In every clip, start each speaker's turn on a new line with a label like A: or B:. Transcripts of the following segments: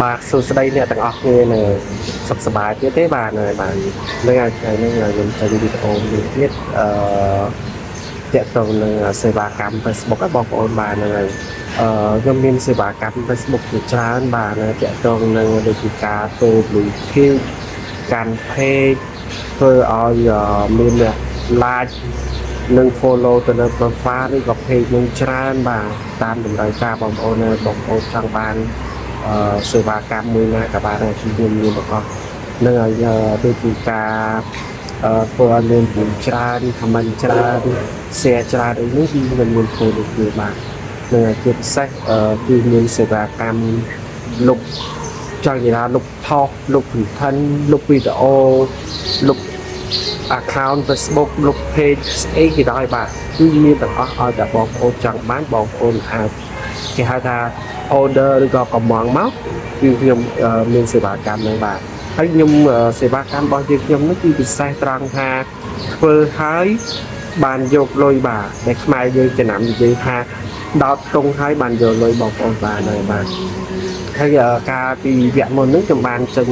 A: បាទសួស្តីអ្នកទាំងអស់គ្នានៅសុខសប្បាយទៀតទេបាទនៅបាទនឹងហើយថ្ងៃនេះខ្ញុំចេញវីដេអូមួយទៀតអឺតាក់ទងនឹងសេវាកម្ម Facebook ហ្នឹងបងប្អូនបាទហ្នឹងហើយអឺខ្ញុំមានសេវាកម្ម Facebook ជាច្រើនបាទនៅតាក់ទងនឹងដូចជាការធ្វើ Blue Tick កាន់ page ធ្វើឲ្យមានអ្នក like និង follow ទៅលើ profile ឬក៏ page នឹងច្រើនបាទតាមតម្រូវការបងប្អូនណាបងប្អូនចង់បានអឺសេវាកម្មមួយណាក៏បានដែរគឺខ្ញុំមានទាំងអស់នឹងឲ្យដូចជាការអឺធ្វើឲ្យមាន view ច្រើន comment ច្រើន share ច្រើនអីនេះគឺខ្ញុំមានធ្វើដូចគ្នាបាទនឹងឲ្យជាពិសេសអឺគឺមានសេវាកម្មលុបចង់និយាយថាលុបថតលុប content លុបវីដេអូលុប account Facebook លុប page ស្អីគេដោយបាទគឺមានទាំងអស់ឲ្យតែបងប្អូនចង់បានបងប្អូនអាចគេហៅថា order ឬក៏កម្មង់មកគឺខ្ញុំមានសេវាកម្មហ្នឹងបាទហើយខ្ញុំសេវាកម្មរបស់យើងខ្ញុំនេះគឺពិសេសត្រង់ថាធ្វើហើយបានយកលុយបាទដែលខ្មែរយើងចំណាំនិយាយថាដោតតុងហើយបានយកលុយបងប្អូនបាទហើយបាទហើយកាលពីវគ្គមុនហ្នឹងខ្ញុំបានចេញ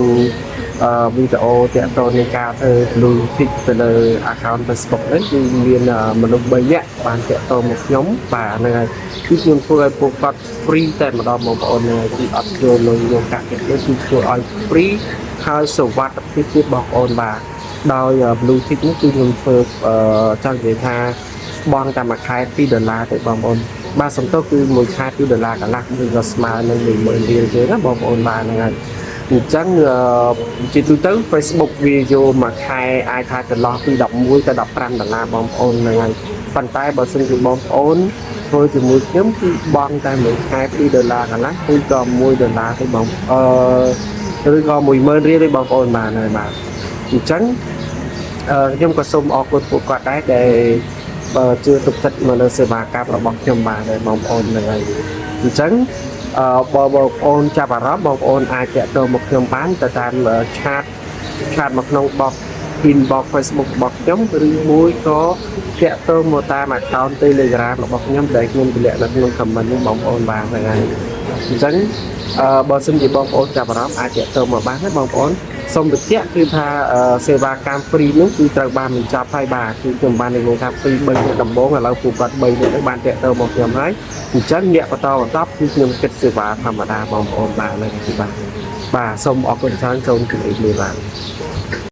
A: អឺវីដេអូតាក់ទងនឹងការធ្វើ blue tick ទៅលើ account Facebook ហ្នឹងគឺមានមនុស្ស3នាក់បានតាក់ទងមកខ្ញុំបាទហ្នឹងហើយគឺខ្ញុំធ្វើឲ្យពួកគាត់ free តែម្ដងបងប្អូនហ្នឹងហើយគឺអត់យកលុយយកកាក់ទេគឺធ្វើឲ្យ free ហើយសុវត្ថិភាពទៀតបងប្អូនបាទដោយ blue tick នេះគឺខ្ញុំធ្វើចង់និយាយថាបង់តែមួយខែ2ដុល្លារទេបងប្អូនបាទសំទោសគឺមួយខែ2ដុល្លារកន្លះឬក៏ស្មើនឹង10000រៀលទេណាបងប្អូនបាទហ្នឹងហើយអញ្ចឹងជាទូទៅ Facebook វាយកមួយខែអាចថាចន្លោះពី11ទៅ15ដុល្លារបងប្អូនហ្នឹងហើយប៉ុន្តែបើសិនជាបងប្អូនធ្វើជាមួយខ្ញុំគឺបង់តែមួយខែ2ដុល្លារកន្លះឬក៏1ដុល្លារទេបងអឺឬក៏10000រៀលទេបងប្អូនបាទហើយបាទអញ្ចឹងអឺខ្ញុំក៏សូមអរគុណពួកគាត់ដែរដែលបើជឿទុកចិត្តមកលើសេវាកម្មរបស់ខ្ញុំបាទដែរបងប្អូនហ្នឹងហើយអញ្ចឹងអឺបើបងប្អូនចាប់អារម្មណ៍បងប្អូនអាចតាក់ទងមកខ្ញុំបានទៅតាម chat chat មកក្នុង box inbox Facebook របស់ខ្ញុំឬមួយក៏តាក់ទងមកតាម account Telegram របស់ខ្ញុំដែលខ្ញុំទម្លាក់នៅក្នុង comment នេះបងប្អូនបានហ្នឹងហើយអញ្ចឹងអឺបើសិនជាបងប្អូនចាប់អារម្មណ៍អាចតាក់ទងមកបានណាបងប្អូនសូមបញ្ជាក់គឺថាសេវាកម្ម free នោះគឺត្រូវបានបញ្ចប់ហើយបាទគឺខ្ញុំបាននិយាយថា free 3នាក់ដំបូងឥឡូវពួកគាត់3នាក់ហ្នឹងបានតាក់ទងមកខ្ញុំហើយអញ្ចឹងអ្នកបន្តបន្តគឺខ្ញុំគិតសេវាធម្មតាបងប្អូនបាទហ្នឹងគឺបាទបាទសូមអរគុណច្រើនសូមជម្រាបលាបាទ។